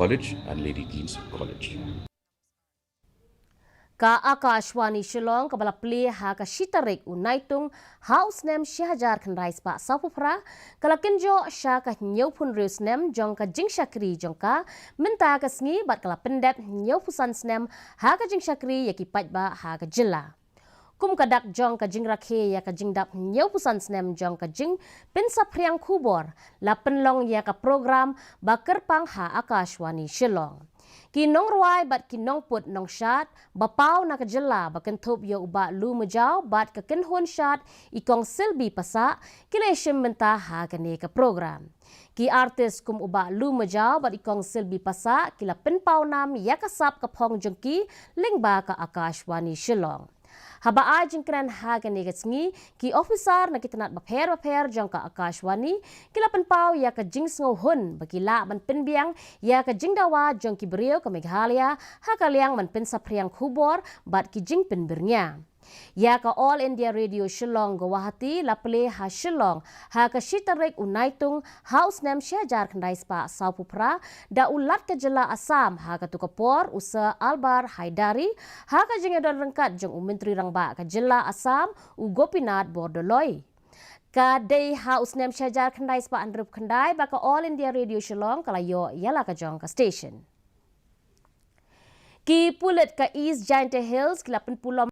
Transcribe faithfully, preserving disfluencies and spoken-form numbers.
College and Lady Dean's College. Ka Akashvani Shillong kaba la plie ha ka shi tarik u Naitung ha u snem shi hajar khyndai spah saw phew phra ka la kynjoh sha ka hynñiew phew hynriew snem jong ka jingshakri jong ka mynta ka sngi bad ka la pyndep hynñiew phew san snem ha ka jingshakri ïa ki paidbah ha ka jylla. Kum ka dak jong ka jingrakhe ïa ka jingdap hynñiew phew san snem jong ka jingpynsaphriang khubor la pynlong ïa ka program ba kyrpang ha Akashvani Shillong. Ki nongrwai bad ki nongput nongshad ba paw na ka jylla ba kynthup ïa u Bah Lu Majaw bad ka kynhun shad i Kong Silbi Passah ki la ïashim bynta ha kane ka program. Ki artist kum u Bah Lu Majaw bad i Kong Silbi Passah ki la pynpaw nam ïa ka sap ka phong jong ki lyngba ka Akashvani Shillong. Haba ai jingkren ha kane ka sngi, ki officer na ki tnat bapher bapher jong ka Akashvani ki la pynpaw ïa ka jingsngewhun ba ki lah ban pynbiang ïa ka jingdawa jong ki briew ka Meghalaya ha ka liang ban pynsaphriang khubor bad ki jingpynbyrngia. Ïa ka All India Radio Shillong Guwahati la plie ha Shillong ha ka shi tarik u Naitung ha u snem shi hajar khyndai spah saw phew phra da u Lat ka jylla Assam ha katu ka por u Sir Albar Haidari ha ka jingïadon ryngkat jong u Myntri Rangbah ka jylla Assam u Gopinath Bordoloi. Ka dei ha u snem shi hajar khyndai spah hynriew phew khyndai ba ka All India Radio Shillong ka la ïoh ïa la ka jong ka station. Ki pulit ka East Jaintia Hills ki la pynpulom